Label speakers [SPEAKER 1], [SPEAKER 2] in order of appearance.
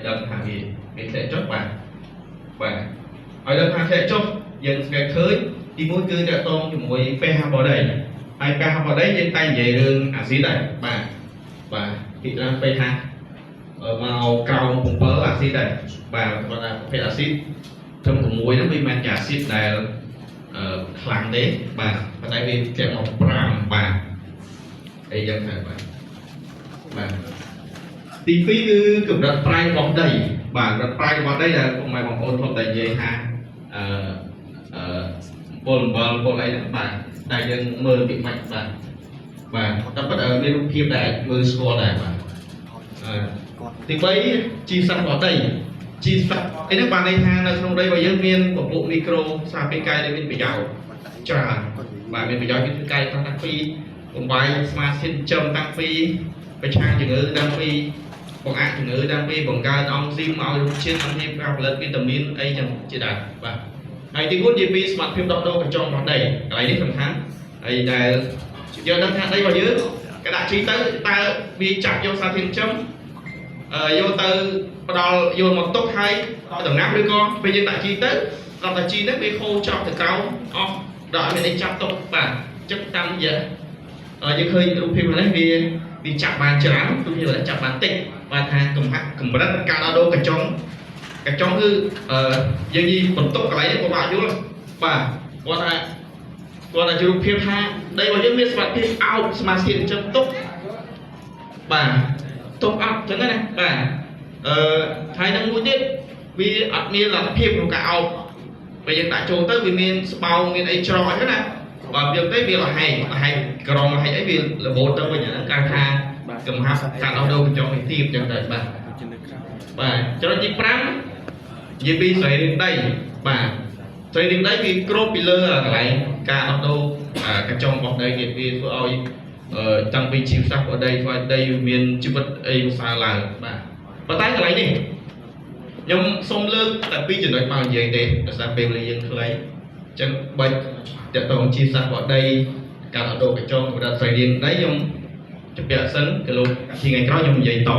[SPEAKER 1] ដឹងថាវាវាធ្លាក់ចុះបាទបាទឲ្យដឹងថាធ្លាក់ចុះយើងស្គាល់ឃើញទីមួយគឺតកតងជាមួយ pH របស់ដីហើយ pH របស់ដីយើងតែនិយាយរឿងអាស៊ីតដែរបាទបាទពីច្រើន pH មកក្រោម7អាស៊ីតដែរបាទគាត់ថាប្រភេទអាស៊ីតត្រឹម6ហ្នឹងវាមិនមែនជាអាស៊ីតដែលអឺខ្លាំងទេបាទប៉ុន្តែវាធ្លាក់មក5បាទអីចឹងដែរបាទបាទទី2គឺកម្រិតប្រៃរបស់ដីបាទកម្រិតប្រៃរបស់ដីដែលពុកម៉ែបងប្អូនធ្លាប់តែនិយាយថាអឺអឺពលអំបិលពលអីហ្នឹងបាទតែយើងមើលពីម៉េចបាទបាទតែប៉ុន្តែមានរូបភាពដែលអាចមើលស្គាល់ដែរបាទអឺ ទី3ជីសាស្ត្ររបស់ដីជីសាស្ត្រអីហ្នឹងបានន័យថានៅក្នុងដីរបស់យើងមានពពួកមីក្រូសារពាង្គកាយដែលមានប្រយោជន៍ច្រើនបាទមានប្រយោជន៍គឺកាយតាំងពីបំបាយស្មាធាតុចិញ្ចឹមតាំងពីប្រឆាំងជំងឺតាំងពីបង្អាក់ជំងឺតាំងពីបង្កើនអង់ស៊ីមឲ្យរសជាតិតាំងពីការផលិតវីតាមីនអីចឹងជាដើមបាទហើយទី4និយាយពីសមត្ថភាពដោះដូរកញ្ចុងរបស់ដីកន្លែងនេះសំខាន់ហើយដែលយើងដឹងថាដីរបស់យើងគេដាក់ជីទៅតើវាចាប់យកសារធាតុចិញ្ចឹម អឺយកទៅផ្ដល់យកមកទុកឲ្យដល់ដំណាំឬក៏ពេលយើងដាក់ជីទៅស្រាប់តែជីហ្នឹងវាហូរចប់ទៅក្រោមអស់ដល់អត់មានអីចាប់ទុកបាទអញ្ចឹងតាមរយៈអឺយើងឃើញរូបភាពនេះវាវាចាប់បានច្រើនរូបភាពនេះចាប់បានតិចបាទថាកំហាក់កម្រិតការដោះដូរកញ្ចុងកញ្ចុងគឺអឺយើងនិយាយបន្ទុកកន្លែងនេះពិបាកយល់បាទគាត់ថាគាត់ថាជារូបភាពថាដីរបស់យើងមានសមត្ថភាពអោបសមាធិអញ្ចឹងទុកបាទ ទុកអត់ចឹងណាបាទអឺហើយនឹងមួយទៀតវាអត់មានលទ្ធភាពក្នុងការអោបពេលយើងដាក់ចូលទៅវាមានស្បោងមានអីច្រកអញ្ចឹងណាបើយើងទៅវាលហែងលហែងក្រងលហែងអីវារបូតទៅវិញអាហ្នឹងគេថាកំហាប់ការដោះដូរកញ្ចក់នេះទៀបចឹងទៅបាទបាទចំណុចទី5និយាយពីសរីរាង្គដីបាទសរីរាង្គដីវាគ្របពីលើកន្លែងការដោះដូរកញ្ចុងរបស់ដីទៀតវាធ្វើឲ្យ អឺតាំងពីជីវសាស្ត្ររបស់ដីធ្វើឲ្យដីមានជីវិតអីប្រសើរឡើងបាទប៉ុន្តែកន្លែងនេះខ្ញុំសូមលើកតែពីរចំណុចមកនិយាយទេដោយសារពេលវេលាយើងខ្លីអញ្ចឹងបាច់តកតងជីវសាស្ត្ររបស់ដីការដោះដូរកញ្ចុងកម្រិតសរីរាង្គដីខ្ញុំជម្រាបសិនគីឡូថ្ងៃក្រោយខ្ញុំនិយាយត